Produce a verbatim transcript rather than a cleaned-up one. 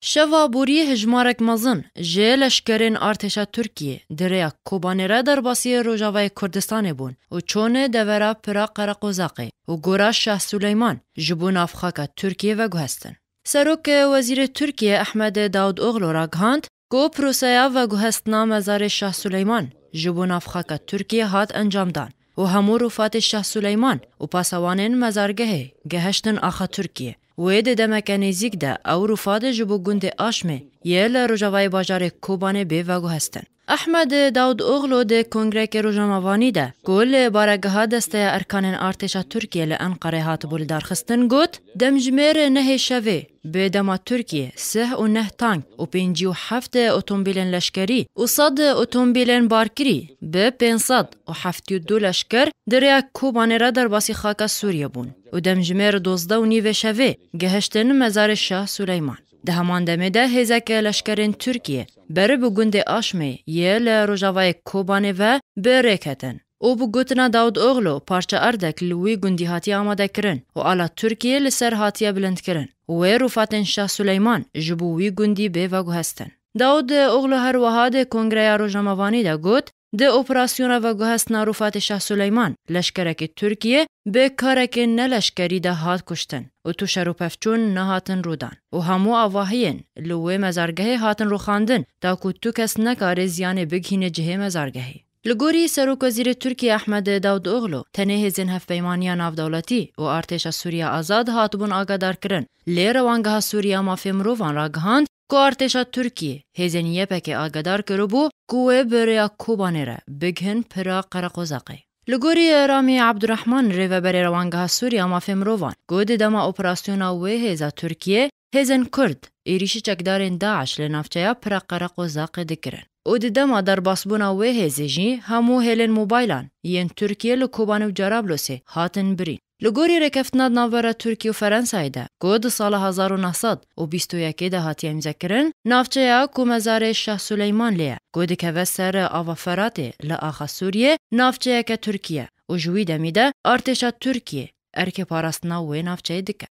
Şeva borî hejmarek mezin ji leşkerên artêşa Tirkiyê di rêya Kobanê re derbasî Rojavayê Kurdistanê bûn û çûne devera pira Qereqozaqê û gora Şah Suleyman ji bo navxaka Tirkiyê veguhestin. Serok Wezîrê Tirkiyê Ehmed Dawotoğlu ragihand ku proseya veguhestina mezarê Şah Suleyman ji bo navxaka Tirkiyê hat encamdan û hemû rûfatê Şah Suleyman û pasewanên mezargehê gehiştin axa Tirkiyê. Wê di demeke nêzîk de ew rûfat ji bo gundê Aşmê yê li rojavayê bajarê Kobanê bê veguhestin. Ehmed Dawotoğlu di kongrekê rojnamevanî de ku li baregeha Desteya Erkanên Artêşa Tirkiyê li Enqerê hatibû lidarxistin got, demjimêr nehê şevê bi dema Tirkiyê sih û neh tank û pêncî û heft otomobîlên leşkerî û sed otomobîlên barkirî bi pênc sed û heftê û du leşker di rêya Kobanê re derbasî xaka Sûriyê bûn û demjimêr dozdeh û nîvê şevê gehiştin mezarê Şah Suleyman. Di heman demê de hêzeke leşkerên Tirkiyê ber bi gundê Aşmê yê li rojavayê Kobanê ve bi rê ketin û bi gotina Dawotoğlu parça erdek li wî gundî hatiye amadekirin û ala Tirkiyê li ser hatiye bilindkirin û wê rûfatên Şah Suleyman ji bo wî gundî bê veguhestin. Dawotoğlu her wiha di kongreya rojnamevanî de got, di operasyona veguhestina rûfatê Şah Suleyman leşkerekî Tirkiyê bi karekê neleşkerî de hat kuştin û tu şer û pevçûn nehatin rûdan û hemû avahiyên li wê mezargehê hatin rûxandin, ta ku tu kes nekare ziyanê bigihîne cihê mezargehê. Li gorî Serokwezîrê Tirkiyê Ehmed Dawotoğlu, tenê hêzên hevpeymaniya navdewletî û artêşa Sûriya Azad hatibûn agadarkirin, lê Rewangeha Sûriya Mafê Mirovan ragihand ku artêşa Tirkiyê hêzên Y P G agedar kiribû ku wê bi rêya Kobanê re bigihin pira Qereqozaqê. Li gorî Ramî Abdurrahman, rêveberê Rewangeha Sûriya Mafê Mirovan, ku di dema operasyona wê hêza Tirkiyê, hêzên Kurd êrîşî çekdarên DAIŞ li navçeya pira Qereqozaqê dikirin û di dema derbasbûna wê hêzê jî hemû hêlên mobaylan yên Tirkiyê li Kobanê û Cerablosê hatin birîn. Li gorî rêkeftina di navbera Tirkiye û Ferensayê de, ku di sala hezar û neh sed û bîst û yekê de hatiye îmzekirin, navçeya ku mezarê Şah Suleyman lê ye, ku dikeve ser ava Feratê li axa Sûriyê, navçeyeke Tirkî ye û ji wî demî de artêşa Tirkiyê erkê parastina wê navçeyê dike.